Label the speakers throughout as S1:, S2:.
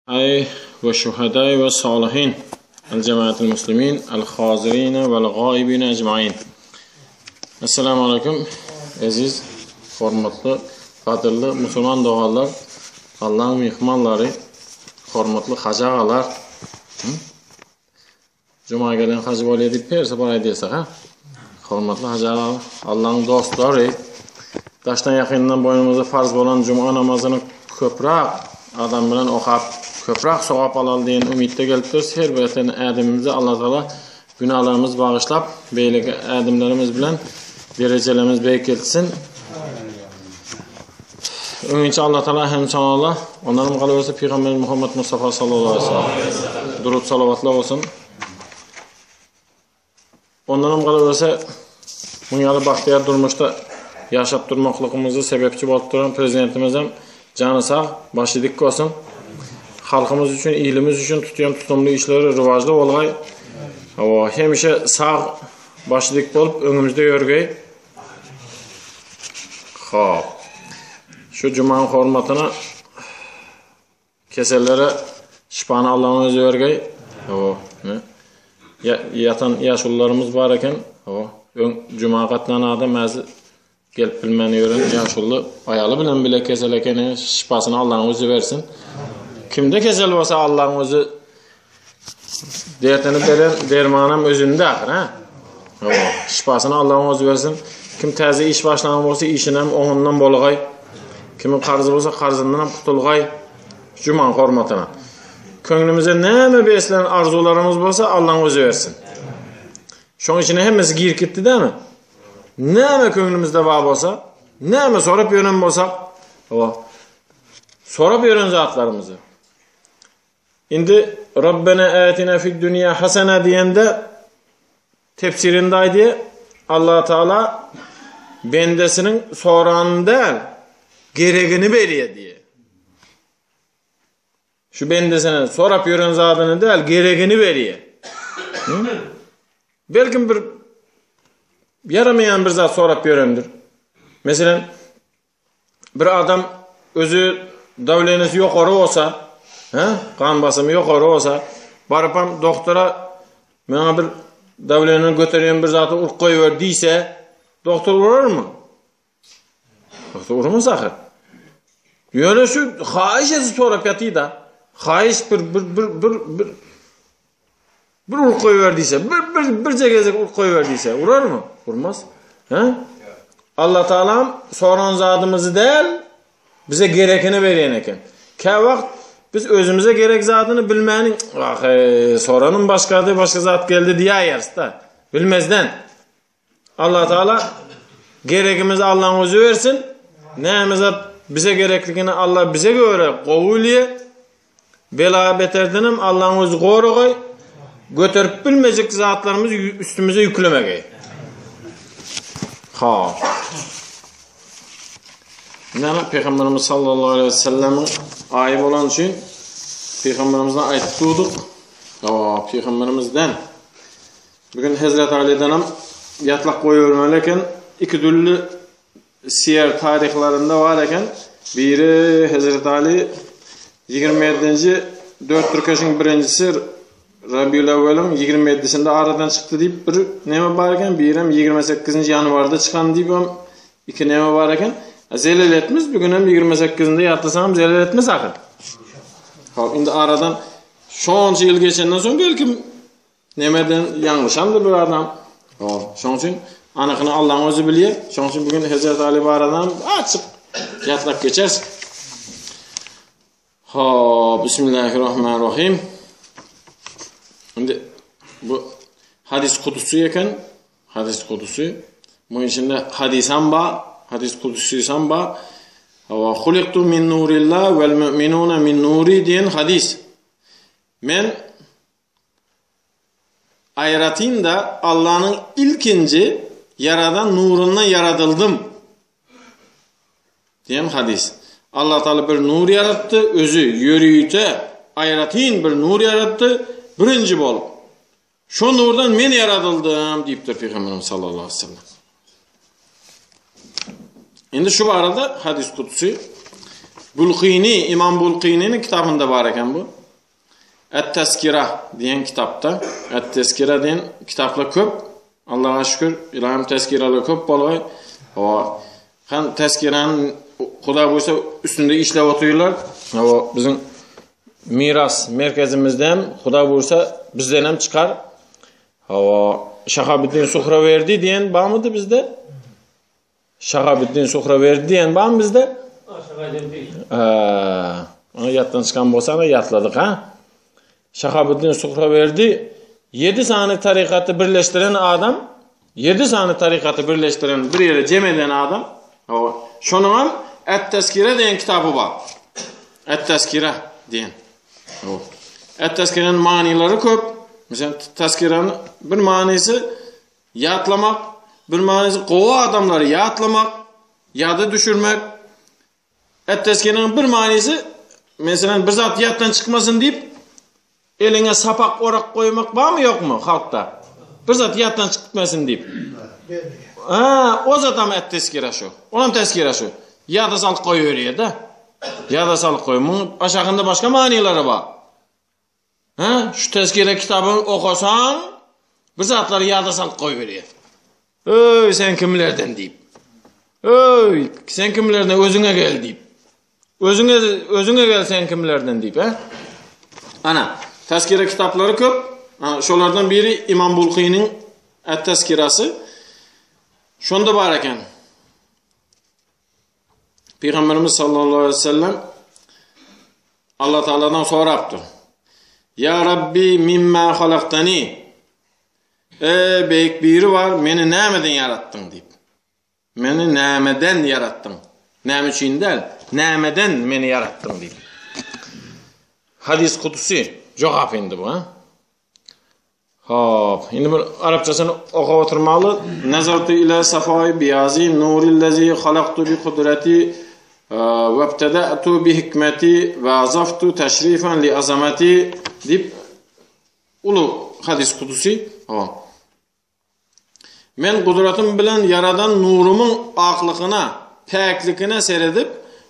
S1: Ay ve şuhadai ve salihin el cemaatil muslimin el hazirine vel gaibine ecmain. Esselamu aleyküm eziz, hormatly, gadyrly musulman doganlar, Allah'ın myhmanlary, hormatly hajy agalar. Juma gelen hajy bolýar diýip her sapar aýdýarsak ha. Hormatly hajy agalar, Allah'ın dostlary, daşdan ýakyndan boýnumyza farz bolan juma namazyny köpräk adam bilen okap, köpräk sogap alaly diýen umytda gelipdiris. Her bir eten ädimimizi Allah Taala günahlarymyzy bagyşlap, beýleki ädimlerimiz bilen derejelerimizi beýgeltsin. Öňinçä Allah Taala hem soňala, ondanam galyberse Pygamberimiz Muhammed Mustafa sallallahu aleyhi ve sellem. Durut salawatlar bolsun. Ondanam galyberse muň ýaly bagtyýar durmuşda ýaşap durmaklygymyzy sebäpçi bolup duran prezidentimiz hem jany sag, başy dik bolsun. Halkymyz üçin, ilimiz üçin tutýan tutumly işleri rywajly bolgaý. Hawa, hemişe sag, başy dik bolup öňümizde ýörgeý. Hop. Şu jumaň hormatyna kesellere şypany Allah'ın özü bergeý. Hawa. Ne? Ya, ýatan ýaşulularymyz bar eken. Hawa. Öň juma gatnan adam häzir gelip bilmän ýören ýaşuly aýaly bilen bile kesel eken. Şypasyny Allah'ın özü bersin. Kimde kesel bolsa Allah'ın özü Derdini beren dermanam özünde ahyr, ha? Hawa, şypasyny Allahyň özi bersin. Kim täze iş başlan bolsa, işinem oňundan bolgaý. Kimiň karzy bolsa, karzyndan hem gutulgaý. Jumaň hormatyna. Köňlümize näme beslän arzuwlarymyz bolsa, Allahyň özi bersin. Şoň içine hemmesi girip gitdi dämi? Näme köňlümizde bar bolsa, näme sorap ýören bolsak, hawa. Sorap ýören zatlarymyzy. Indi Rabbena atina fid dunya hasana diýende tefsirinde aýdýar, Allah Taala bendesiniň soranyny däl, geregini berýär diýýär. Şu bendesine sorap ýören zadyny däl, geregini berýär. Belkim bir ýaramaýan bir zat sorap ýörendir. Meselem, bir adam özü dawlenesi ýokary bolsa, he, gan basymy ýokary bolsa, barypam doktora maňa bir dawlenini göterýän bir zady urup goýber diýse, doktor urarmy? Doktor urmaz ahyr. Ýöne şu haýyş edip sorap ýatyda. Haýyş bir bir bir bir bir bir urup goýber diýse, bir bir birje gezek urup goýber diýse, urarmy? Urmaz. He? Allah Taalam soran zadymyzy däl, bize gerekini berýän eken. Kä wagt biz özümize gerek zadyny bilmäniň, ah, e, soranym başgady, başga zat geldi diýäýeris-de. Bilmezden. Allah Teala geregimizi Allah'ın özü versin. Näme zat bize gerekligini Allah bize göre gowy bilýär. Bela beterdenem Allah'ın özü goragay. Göterip bilmejek zatlarymyzy üstümize ýüklemegey. Ha. Näme Peygamberimiz sallallahu aleyhi ve sellemiň aýy bolan üçin Peygamberimizden aýdyp durduk. Aa, Peygamberimizden Bugün Hezreti Ali'denem ýatlak goýbermeli eken. Iki dürli siýer taryhlarynda bar eken. Biri Hezreti Ali 27-nji dört tirkeşiň birinjisi Rabiul Awweliň 27-sinde aradan çykdy diýip bir neme bar eken, birem 28-nji ýanwarda çykan diýip hem iki neme bar eken. Zelel etmez, bugün hem 28-inde ýatlasaň zelel etmez ahyr. Hop, indi aradan şonça ýyl geçenden soň belki Nemeden ýalňyşandyr bir adam. Hop, şoň üçin anykyny Allaň özi bilýär. Şoň üçin bugün Hezret Ali barada açyk ýatlap geçeris. Hop, Bismillahirrahmanirrahim. Indi bu hadis kudüsü eken. Hadis kudüsü. Muň içinde hadisam bar, hadis kudüsüsam bar. Hawa, huliktu min nurillah vel mu'minuna min nuri diýen hadis. Men Aýratyn-da Allanyň ilkinji ýaradan nurundan ýaradyldym diýen hadys. Allah Taala bir nur ýaratdy, özi ýörite aýratyn bir nur ýaratdy, birinji bolup. Şo nurdan men ýaradyldym diýipdir Pygamberimiz sallallahu aleyhi ve sellem. Indi şu barada hadis kutsi Bulkini, İmam Bulkini'nin kitabında bar eken bu. Et-Tezkira diýen kitapda, Et-Tezkira diýen kitaplar köp. Allaha şükür, ilahym tezkiralar köp bolgaý. Hawa, han tezkiranyň Hudaý buýursa üstünde işläp otyrlar. Hawa, biziň miras merkezimizde hem Hudaý buýursa bizden hem çykar. Hawa, Şahabiddin Suhrawerdi diýen barmydy bizde? Şahabiddin Suhrawerdi diýen barmy bizde? Ona ýatdan çykan bolsa ana ýatladyk ha. Şahabiddin Suhrawerdi 7 sany tarykaty birleşdiren adam, 7 sany tarykaty birleşdiren, bir ýere jem eden adam. Hawa, şonuň hem Et-Tezkire diýen kitaby bar. Et-Tezkire diýen. Hawa. Et-Tezkirenin manylary köp. Mesela Tezkirenin bir manysy Ýatlamak, bir manysy gowy adamlary ýatlamak, ýada düşürmek. Et-tezkiräniň bir manysy, meselem, bir zat ýatdan çykmasyn diýip, eliňe sapak orak goýmak barmy ýokmy halkda? Bir zat ýatdan çykyp gitmesin diýip. Ha, o zadam et-tezkire şu. Olam tezkire şu. Ýada salyp goýberýär-de. Ýada salyp goý. Muň aşagynda başga manylary bar. Hä, şu tezkire kitabyny okasaň, bir zatlary ýada salyp goýberýär. Öý, sen kimlerden diýip. Öý, sen kimlerden özüňe gel diýip. Özüňe özüňe gel sen kimlerden diýip, hä? Ana, tezkire kitaplary köp. Ana, şolardan biri Imam Bulkynyň Et-Tezkirasy. Şonda bar eken. Pygamberimiz sallallahu aleyhi ve sellem Allah Teala'dan sorapdyr. Ya Rabbi mimma halaktani. Ey beýik biri bar, meni nämeden ýaratdyň diýip. Meni nämeden ýaratdyň? Näme üçin däl, nämeden meni ýaratdyň diýip. Hadis kudusi jogap indi bu, ha? Hop, indi bir arapçasyny okap oturmaly. Nazartu ila safai biyazi nurillezi halaktu bi kudrati we ibteda'tu bi hikmeti we azaftu teşrifan li azamati diýip uly hadis kudusi. Hop. Men gudratym bilen ýaradan nurumyň aklygyna, päkligine seredip,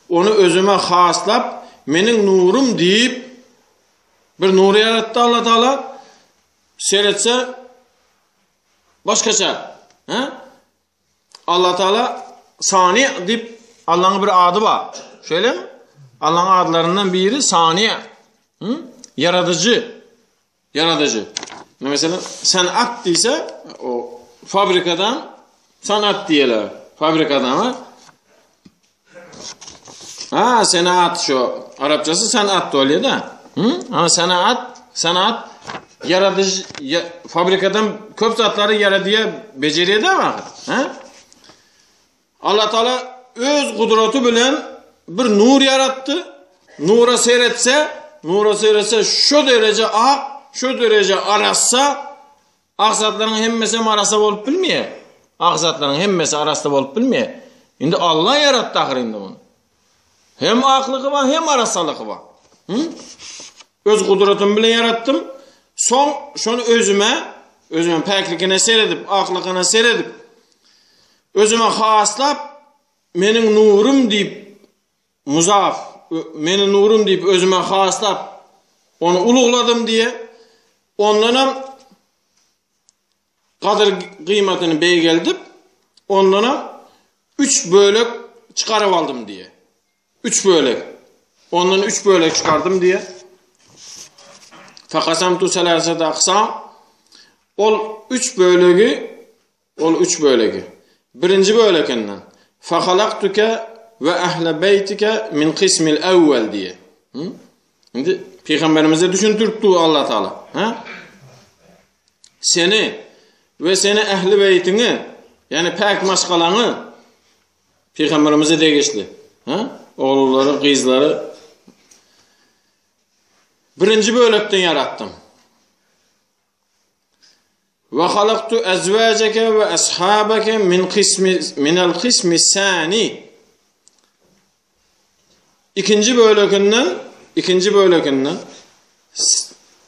S1: ony özüme haslap, meniň nurum diýip, bir nur ýaratdy Allah Taala. Seretse başgaça, he? Allah Taala Sani diýip Allah'yň bir ady bar. Şeýlemi? Allah'yň adlaryndan biri Sani. Hı? Ýaradyjy. Ýaradyjy. Meselem, sanat diýse, o fabrikadan sanat diýerler. Fabrikadan ha. Ha, sanat şu arapçasy sanat bolýar da. Hı? Ha, sanat, sanat ýaradyjy ya, fabrikadan köp zatlary ýaradýar, bejerýär da wagt. Ha? Allah Taala öz gudraty bilen bir nur ýaratdy. Nura seretse, nura seretse şu dereje ak, şu dereje arassa, ak zatlaryň hemmesi hem arassa bolup bilmeýär. Ak zatlaryň hemmesi arassa bolup bilmeýär. Indi Allah ýaratdy ahyr indi muny. Hem aklygy bar, hem arassalygy bar. Hı? Öz gudratym bilen ýaratdym. Soň şony özüme, özüme päkligine seredip, aklygyna seredip, Özüme haslap, meniň nurum diýip, muzaf, meniň nurum diýip özüme haslap, ony ulugladym diýe, ondanam gadyr gyýmatyny beýgeldip, ondanam üç bölek çykaryp aldym diýe. Üç bölek. Ondan üç bölek çykardym diýe. Fakasamtu selasete aksam. Ol üç bölegi Ol üç bölegi. Birinji bölekinden, Fehalaktuke ve ehle beytike min kısmil evvel diýe. Hı? Indi Peygamberimize düşündirip dur Allah Taala. Ha? Seni we seni ehli beýtiňi, ýani päk maşgalaňy Peygamberimize degişli. Ha? Ogullary, gyzlary birinji bölekden ýaratdym. Ve halaktu ezvaceke ve ashabeke min kısmi minel kısmi sani. İkinci bölekinden, ikinci bölekinden,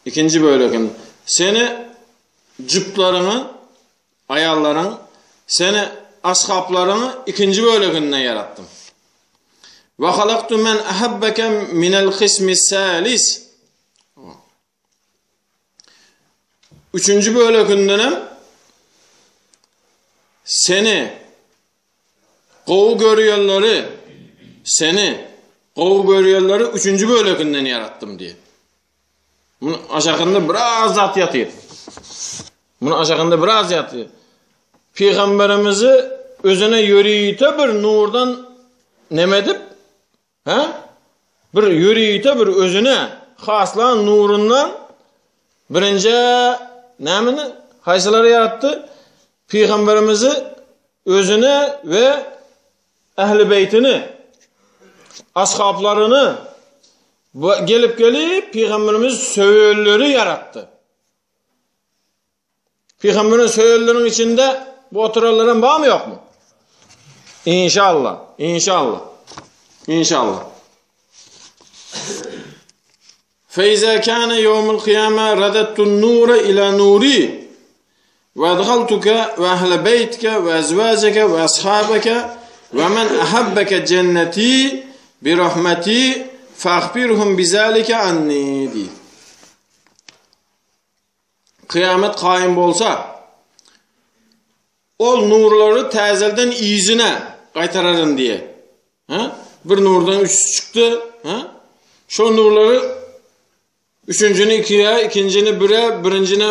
S1: ikinci bölekinden seni cüplarını, aýallaryň, seni ashaplaryňy ikinji böleginden ýaratdym. Ve halaktu men ahabbeke minel kısmi salis. Üçünji bölegindenem seni gowy görýänleri seni gowy görýänleri üçünji böleginden ýaratdym diýip. Muny aşakynda biraz zat ýatyr. Muny aşakynda biraz ýatyr. Peygamberimizi özüne ýörite bir nurdan neme edip, ha? Bir ýörite bir özüne haslan nurundan birinji nämeni haýsylary ýaratdy? Peygamberimizi özüne we ähli beýtini, ashaplaryny gelip gelip Peygamberimiz söýenleri ýaratdy. Peygamberin söýenleriniň içinde bu oturanlaryň barmy ýokmy? İnşallah, inşallah. İnşallah. Feiza kana yawmul qiyama radattu nura ila nuri ve adhaltuka ve ahle beytike ve azvaceke ve ashabeke ve men ahabbeke cenneti bi rahmeti fahbirhum bizalike anni diýip. Kyýamet kaýym bolsa, ol nurlary täzelden yzyna gaýtararyn diýe. Ha? Bir nurdan üç çykdy, ha? Şo nurlary üçünjini ikiye, ikinjini bire, birinjini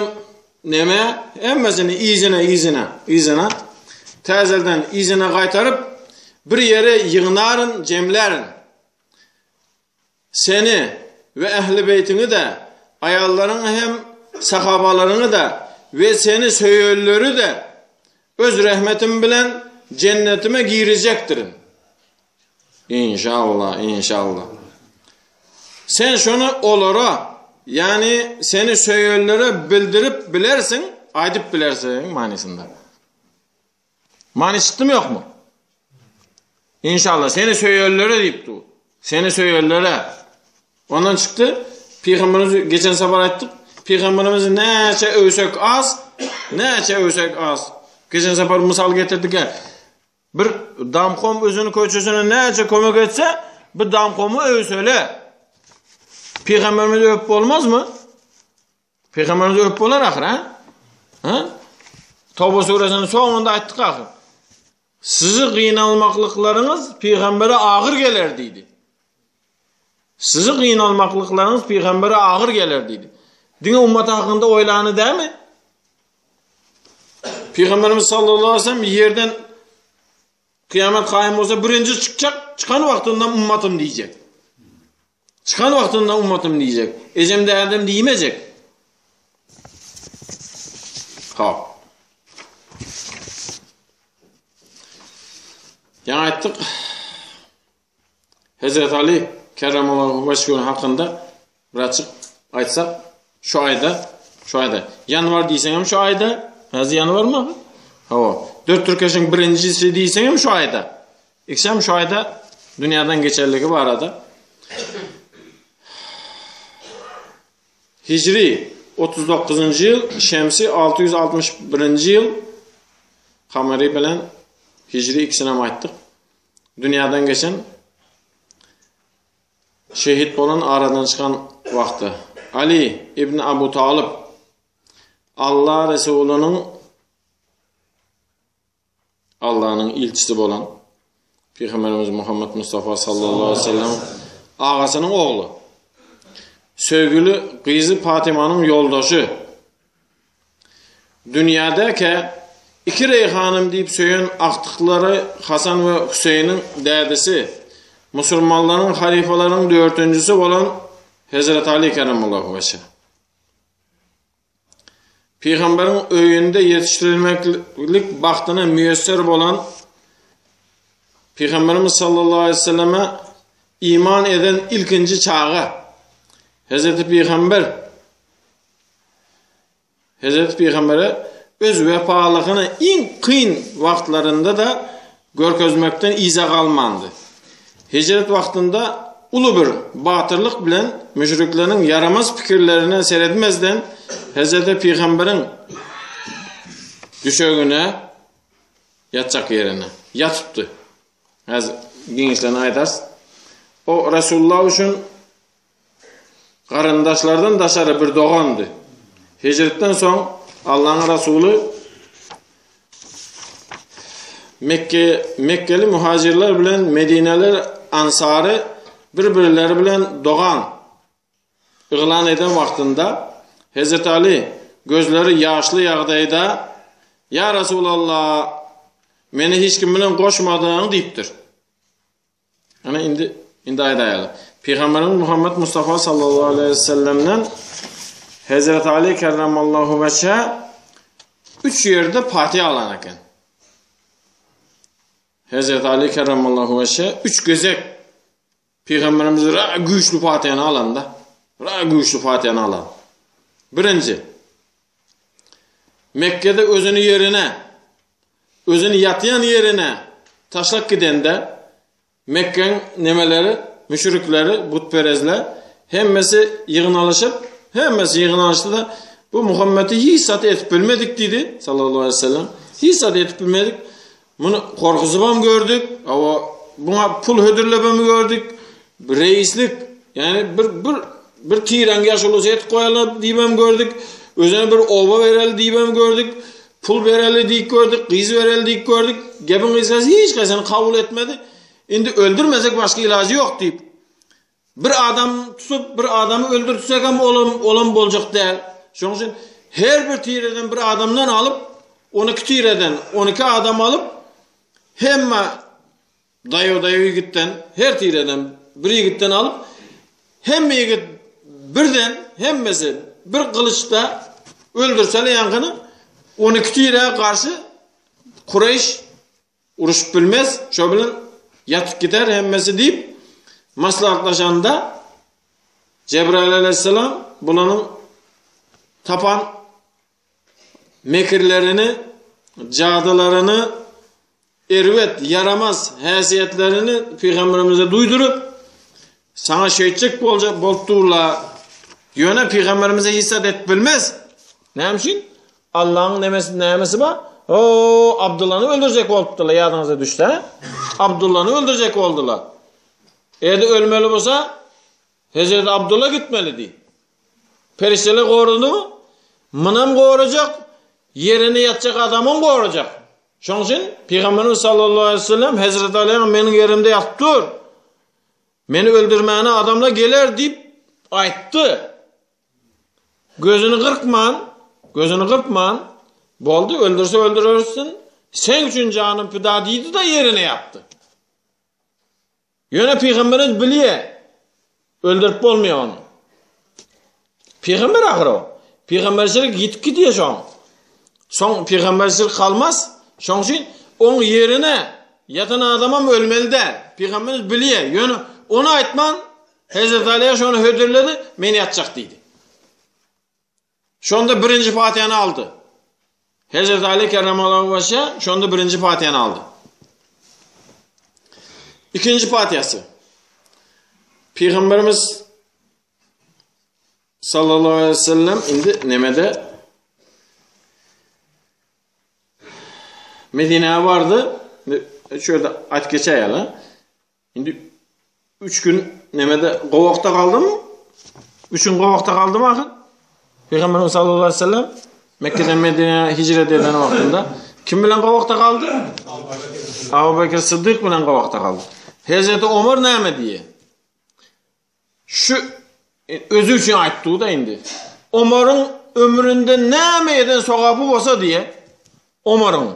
S1: neme, hemmesini yzyna, yzyna, yzyna täzelden yzyna gaýtaryp bir ýere ýygnaryn, jemlärin. Seni we ähli beýtiňi-de, aýallaryňy hem sahabalaryňy-da we seni söýenleri-de Öz rehmetim bilen jennetime girizjekdirin. Inşallah, inşallah. Sen şony olara, ýagny seni söýenlere bildirip bilersiň, aýdyp bilersiň manysynda. Many çykdymy ýokmy? İnşallah seni söýenlere diýip dur. Seni söýenlere. Ondan çykdy. Peygamberimiz geçen sefer aýtdyk. Peygamberimiz näçe öwsek az, näçe öwsek az. Geçen sefer mysal getirdik. Bir damkom özüni köçesine näçe kömek etse, bir damkomy öwsele. Peygamberimizi öp bolmazmy? Pygamberimiz öp bolar ahyr, ha? Ha? Toba suresiniň soňunda aýtdyk ahyr. Sizi gynalmaklyklaryňyz pygambere agyr geler diýdi. Sizi gynalmaklyklaryňyz pygambere agyr geler diýdi. Diňe ummat hakynda oýlany dämi? Pygamberimiz sallallahu aleyhi ve sellem ýerden Kyýamat kaýym bolsa birinji çykjak, çykan wagtynda ummatym diýjek. Çykan wagtynda ummatym diýjek. Ejem dädem diýmejek. Ha. Ýaňy aýtdyk. Hezret Ali kerremallahu weçhü hakynda birazjyk aýtsak, şu aýda, şu aýda. Ýanwar diýseň hem şu aýda, häzir ýanwarmy? Hawa. Dört tirkeşiň birinjisi diýseň hem şu aýda. Ikisem şu aýda dünýäden geçenligi barada. Hijri 39-njy ýyl, Şemsi 661-nji ýyl Kamary bilen Hijri ikisini hem aýtdyk. Dünýäden geçen şehit bolan aradan çykan wagty Ali ibn Abu Talyp Allah Resulynyň Allah'yň ilçisi bolan Peygamberimiz Muhammed Mustafa sallallahu aleyhi ve sellem agasynyň ogly. Söýgüli gyzy Fatimanyň ýoldaşy. Dünýädekä iki reýhanym diýip söýen agtyklary Hasan we Hüseýiniň dädesi, musulmanlaryň halyfalarynyň dördünjisi bolan Hezreti Ali keremallahu weçhe. Pygamberiň öýünde ýetişdirilmeklik bagtyna müýesser bolan Pygamberimiz sallallahu aleyhi ve selleme iman eden ilkinji çaga Hezreti Pygamber Hezreti Pygambere öz wepalygyny iň kyn wagtlarynda-da görkezmekden yza galmandy. Hijret wagtynda uly bir batyrlyk bilen müşrikleriň ýaramaz pikirlerine seretmezden Hezreti Pygamberiň düşegine ýatjak ýerine ýatypdy. Häzir giňişleýin aýdarys. O Resulullah üçin Garyndaşlardan daşary bir dogandy. Hijretden soň Allahyň Resuly Mekke Mekkeli muhajirler bilen Medineler ansary bir-birleri bilen dogan yglan eden wagtynda Hezreti Ali gözleri ýaşly ýagdaýda Ýa Resulallah meni hiç kim bilen goşmadyň diýipdir. Ana indi indi aýdaýaly. Pygamberimiz Muhammed Mustafa sallallahu aleyhi ve sellemden Hezreti Ali kerramallahu veçhe üç ýerde patiýa alan eken. Hezreti Ali kerramallahu veçhe üç gezek Pygamberimiz ra güýçli patiýany alanda, ra güýçli patiýany alan. Birinji Mekke'de özüni ýerine Özüni ýatýan ýerine taşlap gidende, Mekgeň nemeleri, müşrikleri, butperezler hemmesi ýygnalyşyp, hemmesi ýygnalyşdy-da, bu Muhammedi hiç zat edip bilmedik diýdi, sallallahu aleyhi ve sellem. Hiç zat edip bilmedik. Muny gorkuzybam gördük, awa buňa pul hödürlebem gördük. Reislik, ýagny bir bir bir tiräň ýaşulusy edip goýaly diýibem gördük. Özüne bir oba bereli diýibem gördük. Pul bereli diýip gördük, gyz bereli diýip gördük. Gepiň gysgasy hiç haýsyny kabul etmedi. Indi öldürmesek başga ilajy ýok diýip. Bir adam tutup, bir adamy öldürtsek hem olam, olam boljak däl. Şonuň üçin her bir tireden bir adamdan alyp, 12 tireden 12 adam alyp, hemme Daýaw-daýaw ýigitden, her tireden bir ýigitden alyp, hemme ýigit birden, hemmesi bir gylyçda öldürseler ýaňkyny, 12 tirä garşy Kureýş uruşyp bilmez, şo bilen ýatyp gider hemmesi diýip, maslahatlaşanda Jebraýyl aleýhissalam bulanyň tapan mekirlerini, jadylaryny, erbet, ýaramaz häsiýetlerini pygamberimize duýduryp, saňa şeýtjek boljak bolup durlar. Ýöne pygamberimize hiç zat etip bilmez. Näme üçin? Allahyň nemesi, nämesi bar? O, Abdullany öldürjek bolupdylar, ýadyňyza düşse. Abdullany öldürjek boldular. Eger ölmeli bolsa, Hezreti Abdulla gitmelidi. Perişdeler goradymy? Munam gorajak, ýerine ýatjak adamam gorajak. Şonuň üçin Pygamberimiz sallallahu aleyhi ve sellem Hezreti Aly'ya meniň ýerimde ýatyp dur. Meni öldürmäne adamlar geler diýip aýtdy. Gözüni gyrpman, gözüni gyrpman, boldy öldürse öldürersin. Sen üçin janym pida diýdi-de ýerine ýatdy. Ýöne pygamberimiz bilýär, öldürip bolmaýar ony. Pygamber ahyr o. Pygamberçilik ýitip gidýär şoň. Soň pygamberçilik galmaz. Şoň üçin oň ýerine ýatan adamam ölmeli däl. Pygamberimiz bilýär. Ýöne ony aýtman Hezreti Alyýa şony hödürledi, men ýatjak diýdi. Şonda birinji Fatihany aldy. Hezreti Ali kerramallahu veçhe şonda birinji Fatihany aldy. İkinji Fatihasy. Peygamberimiz sallallahu aleyhi ve sellem indi nemede Medine'ye vardı. Şöyle aýdyp geçäýeli. Indi üç gün nemede gowakda galdymy? Üç gün gowakda galdymy ahyr? Peygamberimiz sallallahu aleyhi ve sellem Mekke'den Medine'ye hicret eden wagtynda kim bilen gowakda galdy? Abu Bekir Sıddyk bilen gowakda galdy. Hazreti Omar näme diýýär? Şu özi üçin aýtdy da indi. Omaryň ömründe näme eden sogaby bolsa diýe. Omaryň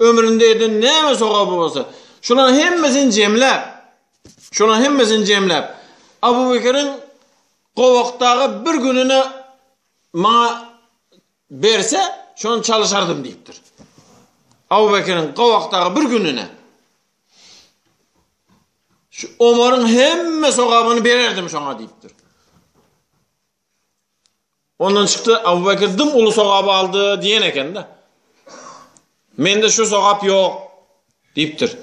S1: ömründe eden näme sogaby bolsa, şolaryň hemmesini jemläp, şolaryň hemmesini jemläp, Abu Bekiriň gowakdagy bir gününe maňa berse, şony çalyşardym diýipdir. Abu Bekiriň gowakdagy bir gününe. Şu Omaryň hemme sogabyny bererdim şoňa diýipdir. Ondan çykdy Abu Bekir dım uly sogaby aldy diýen eken-de. Mende şu sogap ýok diýipdir.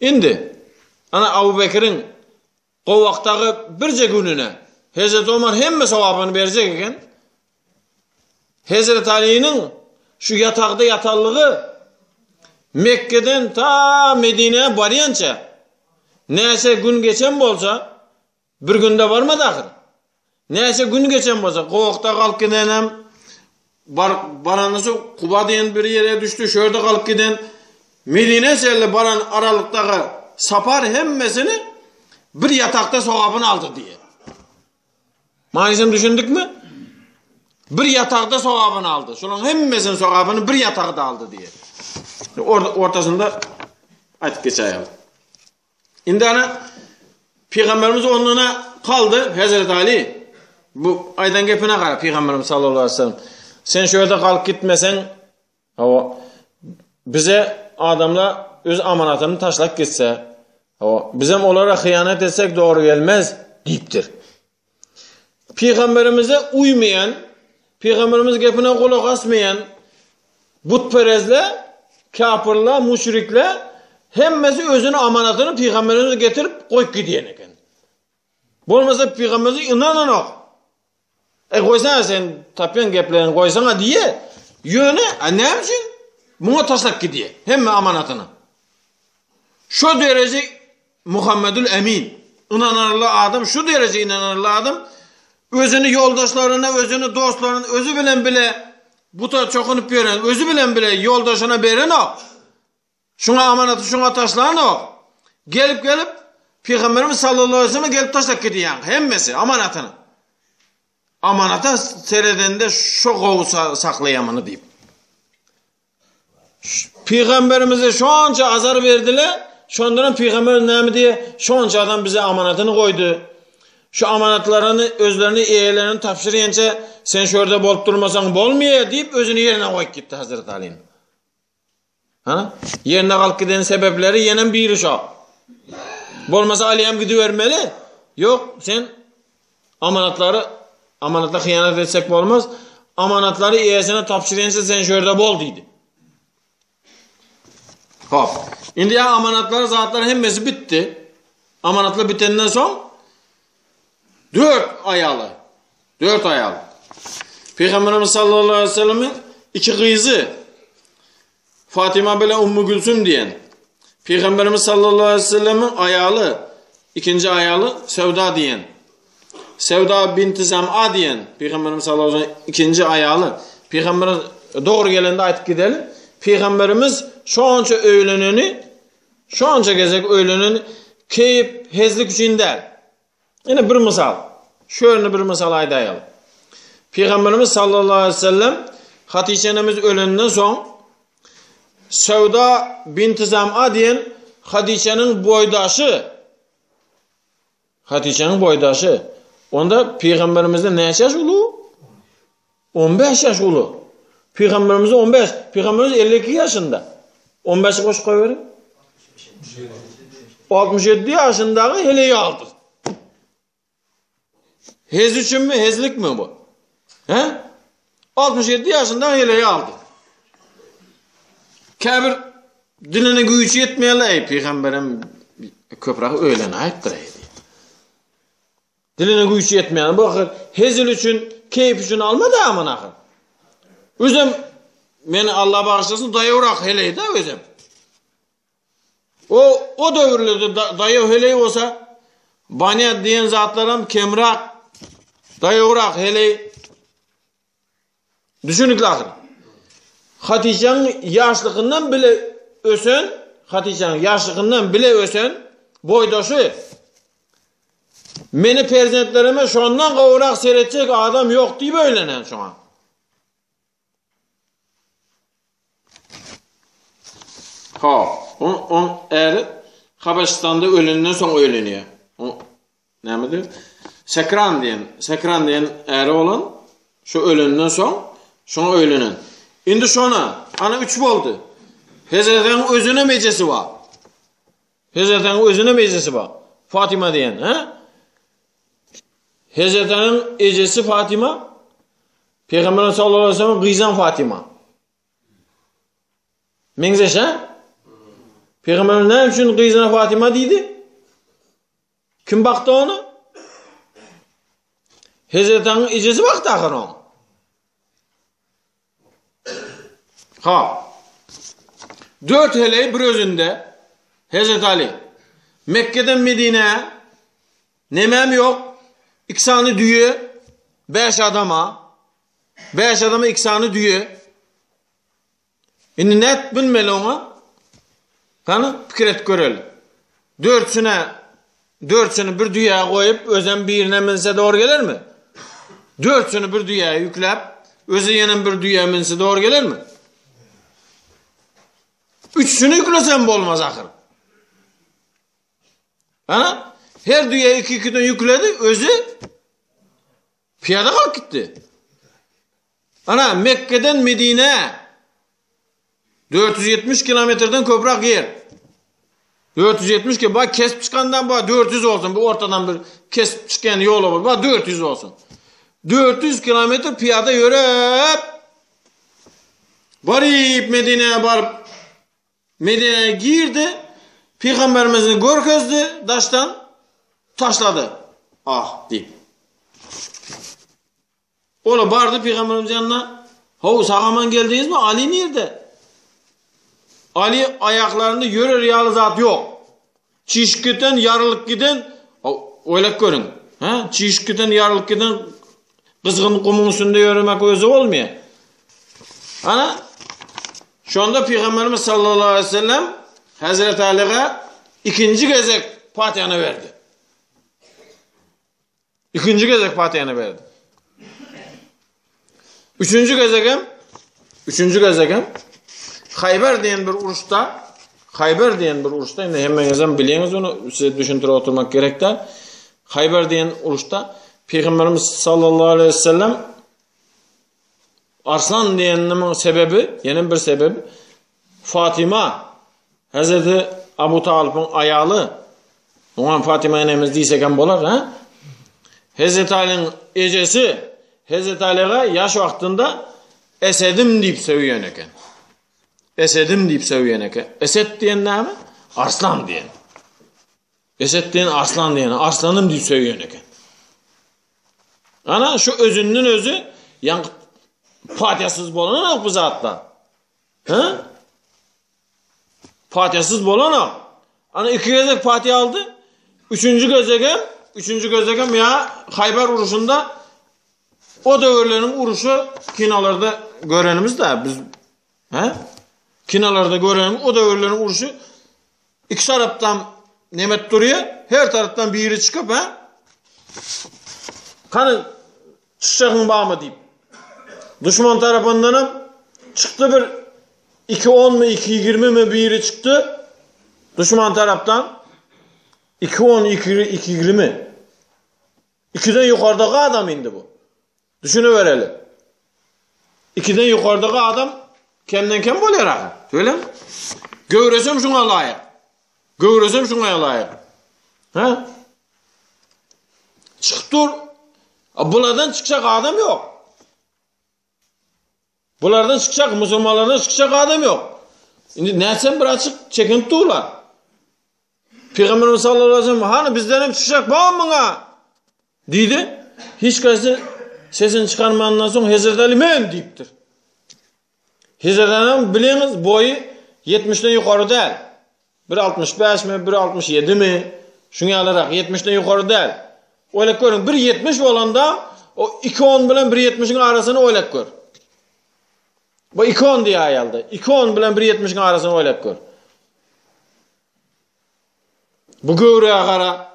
S1: Indi ana Abu Bekiriň gowakdagy birje gününe Hezreti Omar hemme sogabyny berjek eken. Hezreti Alynyň şu ýatagda ýatanlygy Mekgeden ta Medinä barýança näçe gün geçen bolsa, bir günde barmady ahyr. Näçe gün geçen bolsa, gowakda galyp gidenem, Bar, barandan soň Kuba diýen bir ýere düşdi, şu ýerde galyp giden. Medinä çenli baran aralykdaky sapar hemmesini bir ýatakda sogapyny aldy diýýär. Manysyny düşündikmi? Bir ýatakda sogapyny aldy. Şolaryň hemmesiniň sogapyny bir ýatakda aldy diýýär. Ortasynda aýtyp geçäýeli. Indi ana Pygamberimiz ondan kaldy Hazreti Ali. Bu aýdan gepine gara Pygamberimiz sallallahu aleyhi ve sellem. Sen şu ýerde galyp gitmeseň, hawa, bize adamlar öz amanatyny taşlap gitse, hawa, bizem olara hyýanat etsek dogry gelmez diýipdir. Pygamberimize uýmaýan, Pygamberimiz gepine gulak asmaýan butperezler, kafirler, müşrikler hemmesi özüni amanatyny Pygamberimize getirip goýup gidýän eken. Bolmasa Pygamberimize ynananok. E goýsana sen tapýan gepleriňi goýsana diýe. Ýöne, a näme üçin? Muňa taşlap gidýär hemme amanatyny. Şo dereje Muhammedül Emin ynanarly adam şu dereje ynanarly adam özüni ýoldaşlaryna özüni dostlaryna özi bilen bile buta çokunyp ýören özi bilen bile ýoldaşyna berenok. Şuňa amanaty şuňa taşlanok. Gelip gelip Pygamberimiz sallallahu aleyhi ve sellem gelip taşlap gidýän hemmesi amanatyny. Amanata seredende şo gowy saklaýar muny diýip. Pygamberimize şonça azar berdiler. Şondan pygamber näme diýe? Şonça adam bize amanatyny goýdy. Şu amanatlaryny özlerine eýelerine tabşyrýança sen şu ýerde bolup durmasaň bolmaýar diýip özüni ýerine goýup gitdi Hazreti Alyny. Ha? Ýerine galyp giden sebäpleri ýenem biri şo. Bolmasa Ali hem gidibermeli. Ýok, sen Amanatlary amanata hyýanat etsek bolmaz. Amanatlary eýesine tabşyrýança sen şu ýerde bol diýdi. Hop. Indi ýa amanatlary zatlar hemmesi bitdi. Amanatlar bitenden soň dört aýaly, dört aýal. Peygamberimiz sallallahu aleyhi ve sellem'in iki gyzy Fatima bilen Ummu Gülsüm diýen. Pygamberimiz sallallahu aleyhi ve sellemiň aýaly, ikinji aýaly Sewda diýen. Sewda binti Zam'a diýen Pygamberimiz sallallahu aleyhi ve sellem ikinji aýaly. Pygamberimiz dogry gelende aýtyp gidelim. Pygamberimiz şonça öýleneni, şonça gezek öýleneni keýp, hezlik üçin däl. Ine bir mysal. Şu ýerinde bir mysal aýdaýaly. Pygamberimiz sallallahu aleyhi ve sellem Hatice enemiz ölenden soň Sewda binti Zam'a diýen Hatice'niň boýdaşy Hatice'niň boýdaşy onda pygamberimizden näçe ýaş uly? 15 ýaş uly. Pygamberimiz 15, pygamberimiz 52 ýaşynda. 15-i goşup goýberiň. 67 ýaşyndaky heleý aldy. Hez üçinmi, hezlikmi bu? He? 67 ýaşynda heleý aldy. Käbir diline güýç ýetmeýärler, ey pygamberem köpräk öýlenäýipdir ey diýip. Diline güýç ýetmeýän bu ahyr hezil üçin, keýp üçin almady aman ahyr. Özem meni Allah bagyşlasyn daýawrak heleý-de özem. O o döwürlerde da, daýaw heleý bolsa banýa diýen zatlaram kemrak daýawrak heleý Düşünikli ahyr. Hatyjaň ýaşlygyndan bile ösen, Hatyjaň ýaşlygyndan bile ösen boýdaşy Meni perzentlerime şondan gowurak seretjek adam ýok diýip öýlenen şoňa. Ha, on, on äri Habeşistanda ölenden soň öýlenýär. Näme diýip? Sekran diýen, Sekran diýen äri bolan, şu ölenden soň şoňa öýlenen. Indi şona, ana üç boldy. Hezretiň özüne mejesi bar. Hezretiň özüne mejesi bar. Fatima diýen, he? Hezretiň ejesi Fatima, Peygamber sallallahu aleyhi ve sellem gyzam Fatima. Meňzeş, he? Peygamber näme üçin gyzyna Fatima diýdi? Kim bakdy ony? Hezreti Alyň ejesi bakdy ahyr ony. Ha. Dört heleý bir özünde Hezreti Ali. Mekke'den Medine nemem yok. İki sany düýe, beş adama. Bäş adama iki sany düýe. Indi nädip münmeli oňa? Hany, pikir edip göreli. Dörtsüne, dörtsüni bir düýä goýup, özem birine münse dogry gelermi? Dörtsüni bir düýä ýükläp, özi ýenem bir düýä münse dogry gelermi? Üçsüni ýüklesem bolmaz ahyr. Ana, her düýä iki-ikiden ýükledi, özi Pyýada galyp gitdi. Ana, Mekgeden Medinä 470 kilometrden köpräk ýer. 470 ki, ba kesip çykandan ba 400 olsun, bu ortadan bir kesip çykýan ýola bol, ba 400 olsun. 400 kilometr pyýada ýöräp baryp Medinä baryp Medinä girdi, Pygamberimizi görkezdi daşdan, taşlady. Ah diýip. Ola bardy Pygamberimiz ýanyna. How, sag-aman geldiňizmi? Ali nirde? Ali aýaklarynda ýörer ýaly zat ýok. Çişip giden, ýarylyp giden, oýlap görüň. Ha, çişip giden, ýarylyp giden gyzgyn gumuň üstünde ýöremek özi bolmaýar. Ana, şonda Pygamberimiz sallallahu aleyhi ve sellem Hazreti Ali'ye ikinji gezek fatihany berdi. Ikinji gezek fatihany berdi. Üçünji gezegem üçünji gezegem Hayber diýen bir uruşda Hayber diýen bir uruşda indi hemmeňiz hem bilýäňiz ony size düşündirip oturmak gerek däl. Hayber diýen uruşda Peygamberimiz sallallahu aleyhi ve sellem Arslan diýeniniň sebebi, ýene bir sebebi Fatima Hazreti Abu Talypyň aýaly oňa Fatima enemiz diýsek hem bolar, ha? Hazreti Alyň ejesi Hazreti Alyga ýaş wagtynda Esedim diýip söýen eken. Esedim diýip söýen eken. Esed diýen näme? Arslan diýen. Esed diýen arslan diýen, arslanym diýip söýen eken. Ana şu özünden özü ýaňky patiýasyz bolanok bu zatlar. He? Patiýasyz bolanok. Ana iki gezek patiýa aldy. Üçünji gezegem, üçünji gezegem ýa Haýbar uruşynda o döwürleriň uruşy kinolarda görenimiz da biz he? Kinolarda görenimiz o döwürleriň uruşy Iki tarapdan nemet durýar, her tarapdan biri çykyp, hä? Hany çyçagyň barmy diýip. Duşman tarapyndan hem çykdy bir 2.10 mu 2.20 mi biri çykdy. Duşman tarapdan 2.10 2.20. Ikiden ýokardaky adam indi bu. Düşünibereli. Ikiden ýokardaky adam kemden kem bolýar ahyr. Şeýle. Göwresem şuňa laýyk. Göwresem şuňa laýyk. Ha? Çykyp dur. Bulardan çykjak adam ýok. Bulardan çykjak, musulmanlardan çykjak adam ýok. Indi nätsem bir açyk çekinip durlar. Pygamberimiz sallallahu aleyhi ve sellem hany bizden hem çykjak barmy muňa? Diýdi. Hiç kaýsy sesini çykarmandan soň Hezret Ali men diýipdir. Hezret Ali bileňiz boýy 70-den ýokary däl. 1.65 mi, 1.67 mi? Şuň ýalyrak 70-den ýokary däl. Oýlap görüň, 1.70 bolanda o 2.10 bilen 1.70-iň arasyny oýlap gör. Bu 2.10 diýýär aýalda. 2.10 bilen 1.70-iň arasyny oýlap gör. Bu göwrä gara.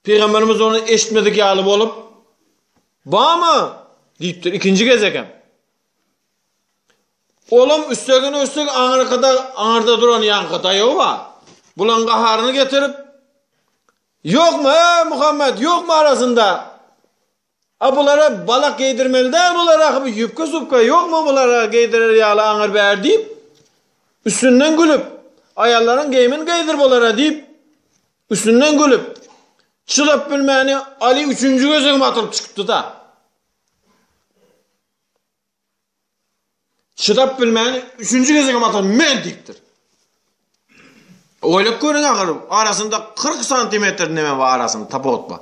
S1: Pygamberimiz ony eşitmedik ýaly bolup, Bamy? diýipdir ikinji gezek hem. Olam üstegine üstek aňyrkyda aňyrda duran ýaňky daýaw bar. Bulaň gaharyny getirip, Ýokmy, eý Muhammet, ýokmy arasynda? A bulara balak geýdirmeli däl bulara ahyry ýubka subka ýokmy bulara geýdirer ýaly aňyr bär diýip, üstünden gülüp, aýallaryň geýmini geýdir bulara diýip, üstünden gülüp, çydap bilmäni Ali üçünji gezegem atylyp çykypdy-da. Çydap bilmän üçünji gezegem atylyp men diýipdir. Oýlap görüň ahyry arasynda 40 santimetr neme bar arasynda tapawut bar.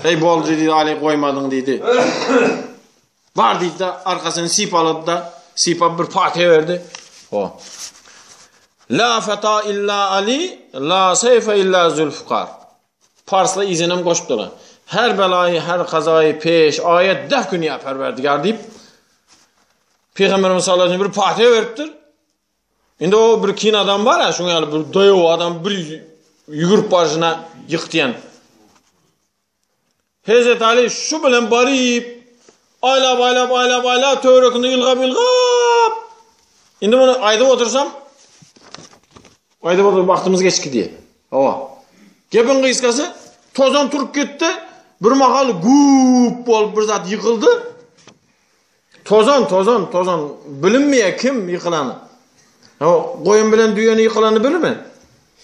S1: Eý boldy diýdi Ali goýmadyň diýdi. Bar diýdi arkasyny sypalady-da, sypap bir patiýa berdi. Ho. La fata illa Ali, la seyfe illa Zülfikar. Parsla yzynam goşupdylar. Her belaýy, her kazaýy peş aýet def kün ýa Perwerdigar diýip, Pygamberimiz sallallahu aleyhi ve sellem bir fatiha beripdir. Indi o bir kin adam bar ya, şuň ýaly bir daýaw adam bir ýügürip barşyna ýykdýan. Hezret Ali şu bilen baryp, aýlap, aýlap, aýlap, aýlap, töwerekinde ylgap, ylgap. Indi muny aýdyp otursam, aýdyp otursam wagtymyz geç gidýär. Hawa. Gepiň gysgasy, tozan turup gitdi, bir mahal güp bolup bir zat ýykyldy. Tozan, tozan, tozan. Bilinmeýär kim ýykylany. Hawa, goýun bilen düýeni ýykylany bilmi?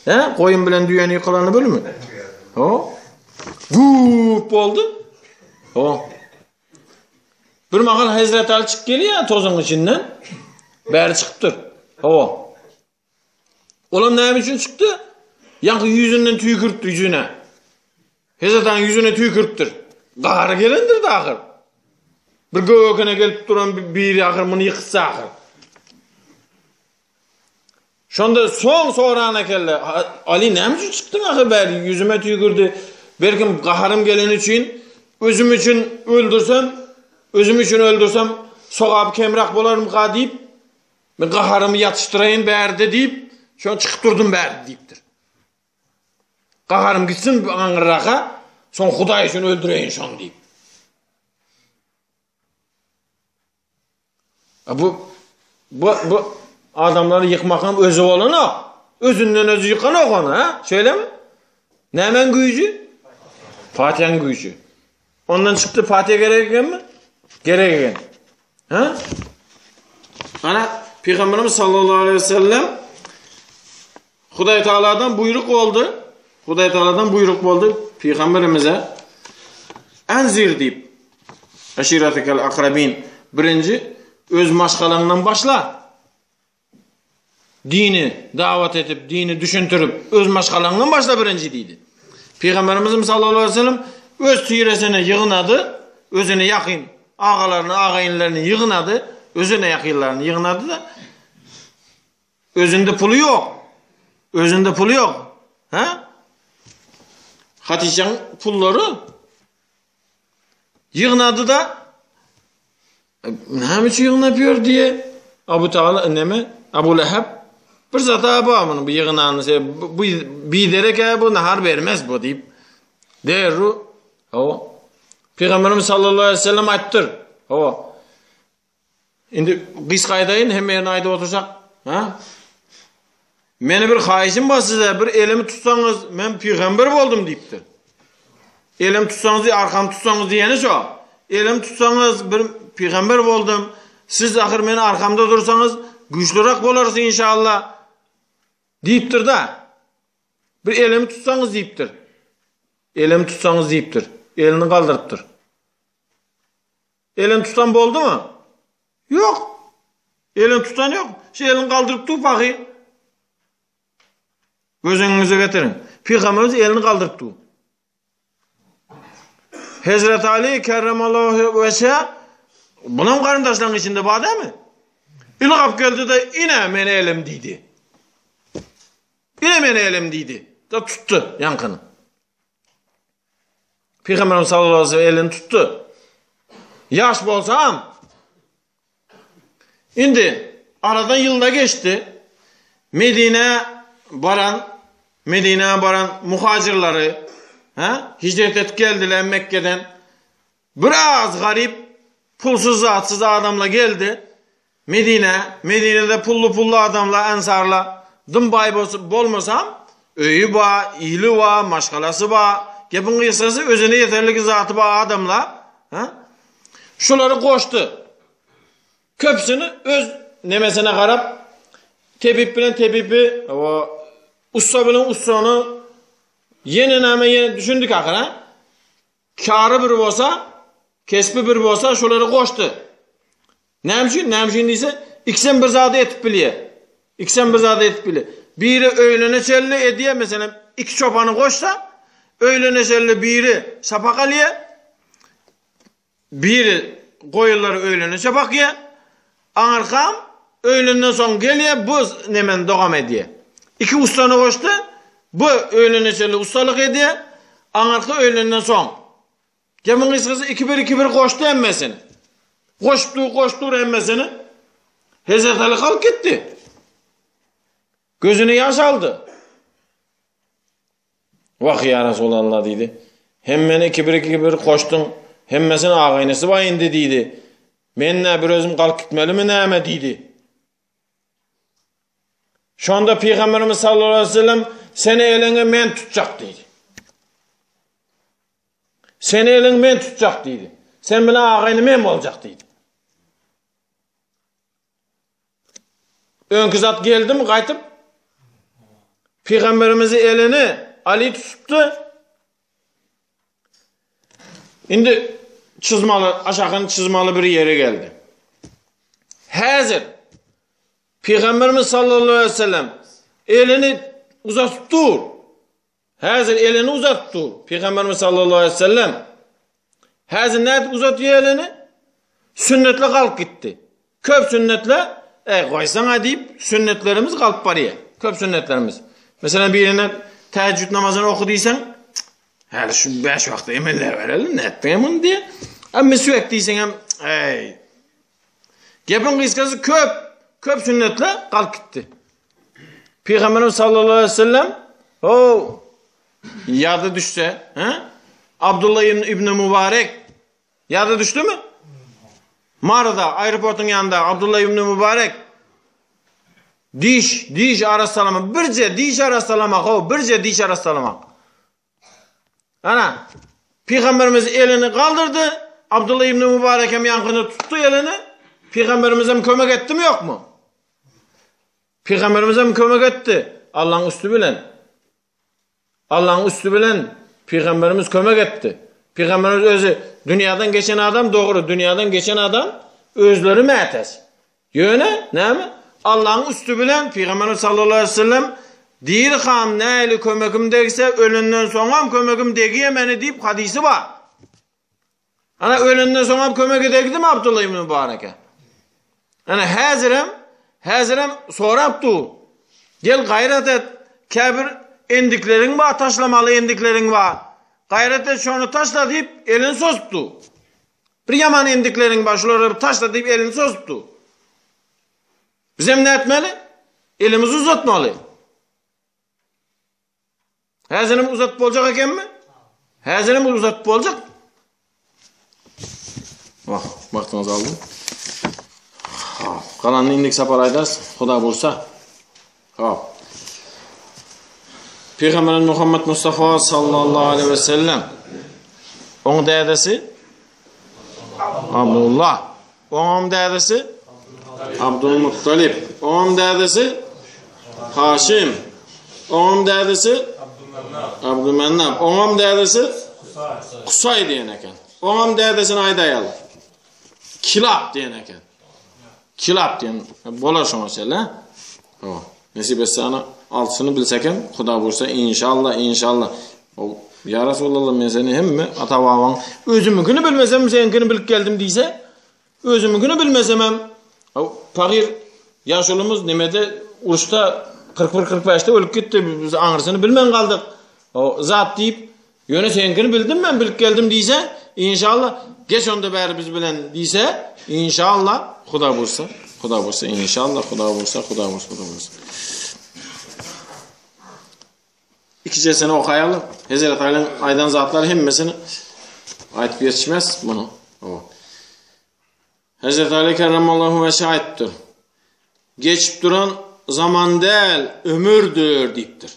S1: He, goýun bilen düýeni ýykylany bilmi? Hawa. Güp boldy. Hawa. Bir mahal Hezret Ali çykyp gelýär tozuň içinden. Bäri çykypdyr. Hawa. Olam näme üçin çykdy? Ýaňky ýüzünden tüýküripdir ýüzüne. Hezret Alyň ýüzüne tüýküripdir. Gahary gelendir de ahyr. Bir göwekene gelip duran biri ahyr muny ýykytsa ahyr. Şonda soň soran ekenler, Ali näme üçin çykdyň ahyr bäri ýüzüme tüýkürdi. Belkim gaharym geleni üçin özüm üçin öldürsem, özüm üçin öldürsem sogap kemräk bolarmyka diýip Men gaharymy ýatyşdyraýyn bärde diýip, şoň çykyp durdum bärde diýipdir. Gaharym gitsin aňyrraka, soň Hudaý üçin öldüreýin şony diýip. Bu bu bu adamlary ýykmak hem özi bolanok. Özünden özi ýykanok ony, ha? Şeýlemi? Nämäň güýji? Fatihaň güýji. Ondan çykdy Fatiha gerek ekenmi? Gerek eken. Ha? Ana Peygamberimiz sallallahu aleyhi ve sellem Hudaý Taala'dan buýruk boldy. Hudaý Taala'dan buýruk boldy Peygamberimize Enzir diýip Aşiratekel akrabin birinji öz maşgalaňdan başla. Dini davat edip, dini düşündirip, öz maşgalaňdan başla birinji diýdi. Peygamberimiz sallallahu aleyhi ve sellem öz tiresini ýygnady, özüne ýakyn agalaryny, agaýynlaryny ýygnady, özüne ýakynlaryny ýygnady da özünde puly ýok. Özünde puly ýok. Ha? Hatijaň pullary ýygnady da Näme üçin ýygnap ýör diýe Abu Taala neme Abu Leheb bir zat aba muny bu ýygnany se bu biderek bu nahar bermez bu diýip derru hawa Pygamberimiz sallallahu aleyhi ve sellem aýtdyr hawa indi gysga aýdaýyn hemme ýerini aýdyp otursak ha Meni bir haýyşym bar size, bir elimi tutsaňyz, men pygamber boldum diýipdir. Elimi tutsaňyz diýip, arkamy tutsaňyz diýeni şo. Elimi tutsaňyz, bir pygamber boldum. Siz ahyr meni arkamda dursaňyz, güýçliräk bolarys inşallah diýipdir da. Bir elimi tutsaňyz diýipdir. Elimi tutsaňyz diýipdir. Elini galdyrypdyr. Elini tutan boldumy? Ýok. Elini tutan ýok. Şu elini galdyryp dur pahyr. Göz öňüňize getiriň. Pygamberimiz elini galdyryp dur. Hezret Ali kerremallahu veçhe bunam garyndaşlaryň içinde bar dämi? Ylgap geldi de ine meni elim diýdi. Ine meni elim diýdi. Da tutdy ýaňkyny. Pygamberimiz sallallahu aleyhi ve sellem elini tutdy. Ýaş bolsam indi aradan ýylda geçdi. Medine baran Medine baran muhacirleri ha hicret etip geldiler Mekke'den. Biraz garip pulsuz zatsyz adamlar geldi. Medine, Medinede pully pully adamlar, ensarlar, dym baý bolmasam, öýi bar, ili bar, maşgalasy bar, gepiň gysgasy özüne ýeterlik zaty bar adamlar, ha? Şulary goşdy. Köpüsini öz nemesine garap, tebip bilen tebibi, ussa bilen ussany, ýene näme ýene düşündik ahyr, ha? Kary bir bolsa, kesbi bir bolsa şolary goşdy. Näme üçin? Näme üçin diýse, ikisem bir zady etip bilýär. Ikisem bir zady etip bilýär. Biri öýlene çenli edýär, meselem, iki çopany goşsa, öýlene çenli biri sapak alýar. Biri goýunlary öýlene bakýar. Aňyrkam öýlenden soň gelýär, bu nemeni dogam edýär. Iki ussany goşdy. Bu öýlene çenli ussalyk edýär. Aňyrky öýlenden soň. Gepiň gysgasy 2-1 2-1 goşdy hemmesini. Goşup dur, goşup dur hemmesini. Hezret Ali galyp gitdi. Gözüne ýaş aldy. Wah ýa Resulallah diýdi. Hemmeni 2-1 2-1 goşduň. Hemmesini agaýnysy bar indi diýdi. Men nä bir özüm galyp gitmelimi näme diýdi. Şonda Pygamberimiz sallallahu aleyhi ve sellem seni eliňi men tutjak diýdi. Seni eliňi men tutjak diýdi. Sen bilen agaýny men boljak diýdi. Öňki zat geldimi gaýtyp? Pygamberimizi elini Ali tutupdy. Indi çyzmaly, aşakyny çyzmaly bir ýere geldi. Häzir Pygamberimiz sallallahu aleyhi ve sellem elini uzatyp dur. Häzir elini uzatyp dur. Pygamberimiz sallallahu aleyhi ve sellem häzir nädip uzatýar elini? Sünnetle galyp gitdi. Köp sünnetle, e, goýsaňa diýip, sünnetlerimiz galyp barýar. Köp sünnetlerimiz. Meselem, birine täjjüd namazyny oku diýseň, häli şu 5 wagtda emelläbereli, nätdiň muny diýýär. A miswek diýseň hem, eý. Gepiň gysgasy köp, köp sünnetle galyp gitdi. Pygamberimiz sallallahu aleyhi ve sellem o ýada düşse, he? Abdullah ibn, ibn Mubarek Ýada düşdümi? Maryda, aeroportyň ýanynda Abdulla ibn Mübarek diş, diş arassalama, birje diş arassalamak, ho, birje diş arassalamak. Ana, Pygamberimiz elini galdyrdy, Abdulla ibn Mübarek hem ýaňkyny tutdy elini. Pygamberimiz hem kömek etdimi ýokmy? Pygamberimiz hem kömek etdi Allaň üsti bilen. Allaň üsti bilen pygamberimiz kömek etdi. Pygamberimiz özi dünýadan geçen adam dogry, dünýadan geçen adam özleri mätäç. Ýöne näme? Allaň üsti bilen pygamberimiz sallallahu aleyhi ve sellem dirikam näli kömekim degse ölenden soňam kömekim degiýe meni diýip hadysy bar. Ana ölenden soňam kömege degdimi Abdullah ibn Mübareke? Ana häzirem, häzirem sorap dur. Gel gaýrat et. Käbir endikleriň bar, taşlamaly endikleriň bar. Gaýrat et şony taşla diýip elini sozup dur. Bir ýaman endikleriň bar, şulary bir taşla diýip elini sozup dur. Bizem nätmeli? Elimizi uzatmaly. Häzirem uzatyp boljak ekenmi? Häzirem uzatyp boljak. Wah, wagtyňyzy aldym. Galanyny indiki sapar aýdarys, Huda buýursa. Hop. Pygamberimiz Muhammed Mustafa sallallahu aleyhi ve sellem oň dädesi Abdullah. Oňam dädesi Abdulmuttalip. Oňam dädesi Haşim. Oňam dädesi Abdülmennap. Oňam dädesi Kusay diýen eken. Oňam dädesini aýdaýaly. Kilap diýen eken. Kilap diýen bolar şoňa çenli. O, nesip etse ana altysyny bilsek hem Huda buýursa inşallah inşallah. O ya Resulallah men seni hemme ata babaň özüminkini bilmesem seninkini bilip geldim diýse özüminkini bilmesem hem o pagyr ýaşulymyz nemede uruşda 41-45-de ölüp gitdi biz aňyrsyny bilmän galdyk. O zat diýip Ýöne seniňkini bildim men, bilip geldim diýse, inşallah, geç onda bäri biz bilen diýse, inşallah, Huda buýursa, Huda buýursa, inşallah, Huda buýursa, Huda buýursa, Huda buýursa. Ikijesini okaýaly. Hezret Alyň aýdan zatlary hemmesini aýdyp ýetişmez bunu. O. Hezret Aly kerremallahu weçhe aýtdyr. Geçip duran zaman däl, ömürdür diýipdir.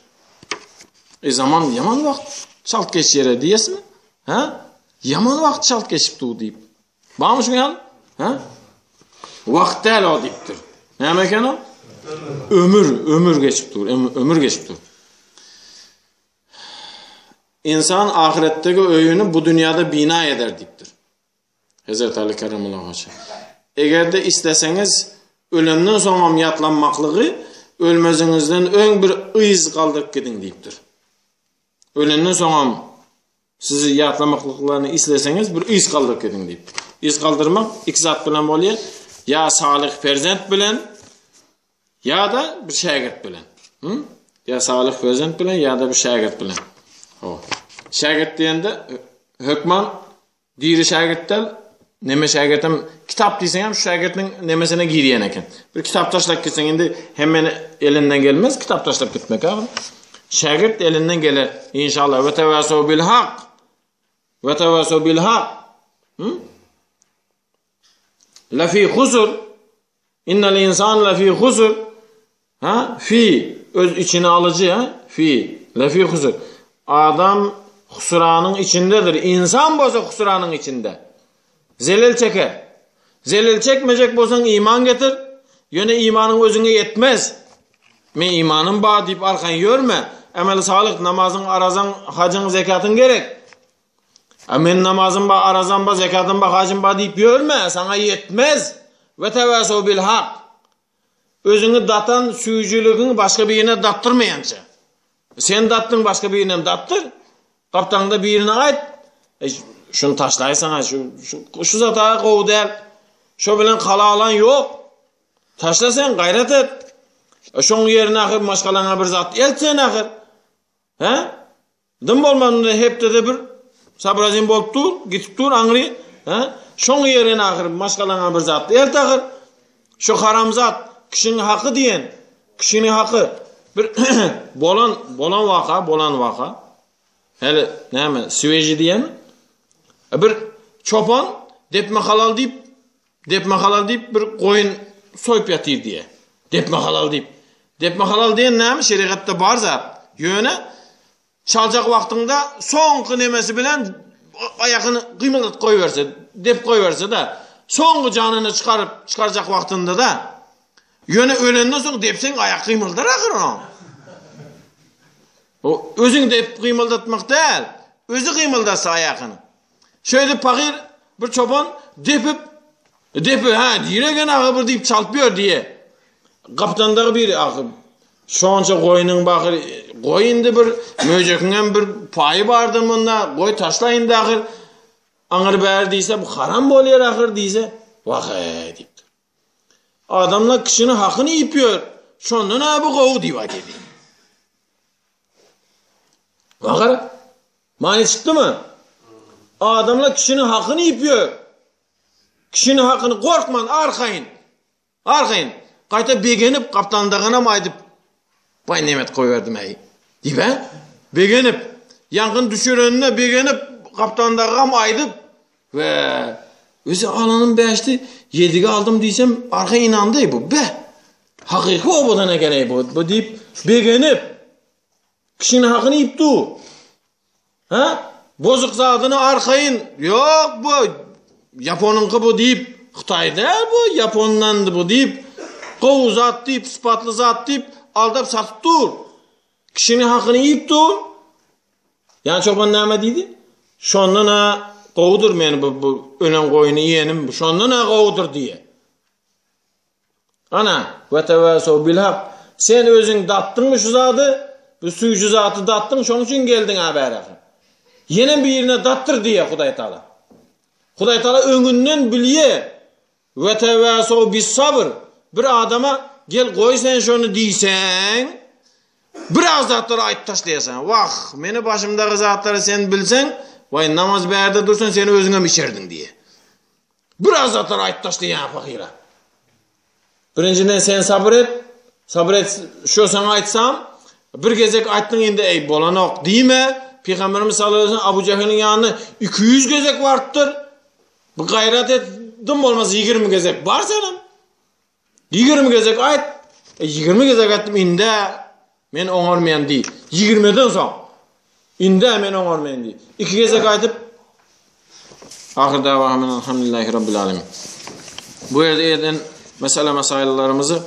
S1: E zaman ýaman wagt çalt geçýär diýesmi? Ha? Ýaman wagt çalt geçip dur diýip. Barmy şuň ýaly? Ha? Wagt däl o diýipdir. Näme eken o? Ömür, ömür geçip dur, ömür geçip dur. Insan ahiretdeki öýüni bu dünýäde bina eder diýipdir. Hezreti Aly kerremallahu weçhe. Eger-de isleseňiz, ölenden soňam ýatlanmaklygy ölmeziňizden öň bir yz galdyryp gidiň diýipdir. Ölenden soňam sizi ýatlamaklyklaryny isleseňiz bir yz galdyryp gidiň diýipdir. Yz galdyrmak iki zat bilen bolýar. Ýa salyh perzent bilen, ýa-da bir şägirt bilen. Hı? Ýa salyh perzent bilen, ýa-da bir şägirt bilen. Ho. Şägirt diýende hökman. Diri şägirt däl, neme şägirtem, kitap diýseň hem şu şägirtiň nemesine girýän eken. Bir kitap taşlap gitseň indi hemmeni elinden gelmez kitap taşlap gitmek ha. Şägirt elinden geler. Inşallah we tewasaw bil hak. We tewasaw bil hak. Hm? La fi husur. Innel insan la fi husur. Ha? Fi öz içine alyjy ha? Fi la fi husur. Adam husuranyň içindedir. İnsan bolsa husuranyň içinde. Zelel çeker. Zelel çekmejek bolsaň iman getir. Ýöne imanyň özüňe ýetmez. Men imanym bar diýip arkaýyn ýörme. Emeli salyh, namazyň, arazaň, hajyň, zekatyň gerek. A men namazym bar, arazam bar, zekatym bar, hajym bar diýip ýörme, saňa ýetmez. We tewasaw bil hak. Özüňi datan süýjüligiňi başga birine datdyrmaýança. Sen datdyň, başga birine hem datdyr. Gapdaňda birine aýt, e, şuny taşlaýsaň, şu şu, şu zat gowy däl. Şo bilen kala alan ýok. Taşla sen, gaýrat et. E, şoň ýerine ahyr maşgalaňa bir zat elt sen ahyr. He? Dym bolmanda hepdede bir sabrazin bolup dur, gitip dur aňry, he? Şoň ýerine ahyr maşgalaňa bir zat elt ahyr. Şu haramzat kişiniň haky diýen, kişiniň haky bir bolan bolan waka, bolan waka. Häli näme, sweji diýen? E, bir çopan depme halal diýip, depme halal diýip bir goýun soýup ýatyr diýe. Depme halal diýip. Depme halal diýen näme? Şerigatda bar zat. Ýöne çaljak wagtyňda soňky nemesi bilen aýagyny gymyldatyp goýberse, depip goýberse-de, soňky janyny çykaryp, çykarjak wagtynda-da, ýöne ölenden soň depseň aýak gymyldar ahyr onuň. O özüň depip gymyldatmak däl, özi gymyldasa aýagyny. Şeýdip pahyr bir çopan depip, depip, hä, diregen agy bir diýip çalyp ýör diýe. Gapdandagy biri ahy, şonça goýnuň bahyr, goý indi bir möjekiň hem bir paýy bardyr munda, goý taşla indi ahyr. Aňyr bäri diýse, bu haram bolýar ahyr diýse, wah-eý diýipdir. Adamlar kişiniň hakyny iýip ýör, şondan-a bu gowy diýip aýdýar. Bagar, many çykdymy? Adamlar kişiniň hakyny iýip ýör. Kişiniň hakyny gorkman arkaýyn. Arkaýyn. Gaýta begenip gapdandaganam aýdyp, Baý nemet goýberdim-äý. Diýip-ä? Begenip, ýangyn düşürenine begenip gapdandagam aýdyp, we özi alanym bäşdi, ýedige aldym diýsem, arkaýyn ynandy bu. Be! Hakyky obadan eken-eý bu, bu diýip begenip, kişiniň hakyny iýip dur. Hä? Bozuk zadyny arkaýyn, ýok bu ýaponyňky bu diýip, Hytaý däl bu, ýapondandy bu diýip, gowy zat diýip, sypatly zat diýip, aldap satyp dur. Kişiniň hakyny iýip dur. Ýa çopan näme diýdi? Şondan-a gowudyr meni bu, bu ölen goýuny iýenim, şondan-a gowudyr diýe. Ana, we tewasaw bil hak. Sen özüň datdyňmy şu zady? Bu süýji zady datdyň, şonuň üçin geldiň-ä bäräki. Ýene birine datdyr diýýär Hudaý Taala. Hudaý Taala öňünden bilýär. We tewasaw bis sabr. Bir adama gel goý sen şony diýseň, biraz zatlary aýdyp taşlaýarsyň. Wah, meni başymdaky zatlary sen bilseň, waý namaz bärde dursaň sen özüňem içerdiň diýýär. Biraz zatlar aýyp taşlaýaň pahyra. Birinjiden sen sabyr et. Sabyr et, şo saňa aýtsam, bir gezek aýtdyň indi eý bolanok diýme. Pygamberimiz sallallahu aleyhi ve sellem Abu Jehiliň ýanyna 200 gezek barypdyr. Bu gaýrat et, dym bolmasa 20 gezek bar senem. 20 gezek aýt. E, 20 gezek aýtdym, indi men oňarmaýan diý. 20-den soň. Indi men oňarmaýan diý. 2 gezek aýdyp Ahyr dawamyn elhamdülillahi rabbil alamin. Bu ýerde eden mesele mesaýyllarymyzy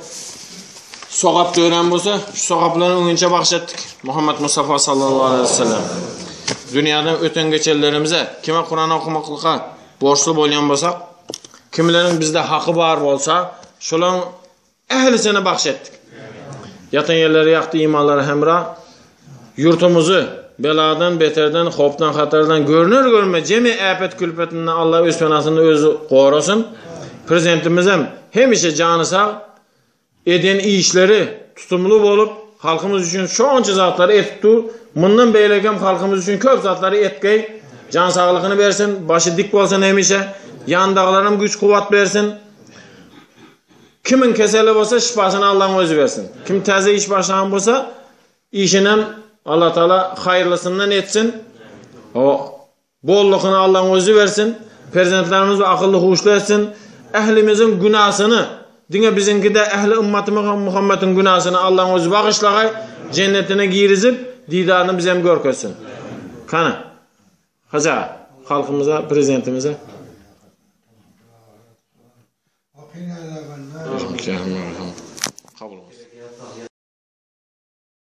S1: sogap dören bolsa, şu sogaplary öňünçe bagş etdik. Muhammed Mustafa sallallahu aleyhi ve sellem. Dünýäden öten geçenlerimize kime Kur'an okumaklyka borçly bolýan bolsak, kimleriň bizde haky bar bolsa, şolaryň ählisine bagş etdik. Ýatan ýerleri ýagty imanlara hemra, ýurtumyzy beladan, beterden, howpdan, hatardan görner görme jemi äpet külpetinden Allah öz penasynda özi gorasyn. Prezidentimizem hemişe jany sag, eden işleri tutumly bolup, halkymyz üçin şonça zatlary edip dur. Mundan beýläk hem halkymyz üçin köp zatlary etgeý. Jan saglygyny bersin, başy dik bolsun hemişe. Ýandagylaram güýç-kuwwat bersin. Kimiň keseli bolsa şypasyny Allaň özi bersin. Kim täze iş başlan bolsa, işinem Allah Taala haýyrlysyndan etsin. O bollugyny Allaň özi bersin. Perzentlerimizi akylly huşly etsin. Ählimiziň günasyny, diňe biziňki-de ähli ymmaty Muhammediň günasyny Allaň özi bagyşlagaý, jennetine girizip, didaryny bizem görkezsin. Kany? Hajy aga, halkymyza, prezidentimize.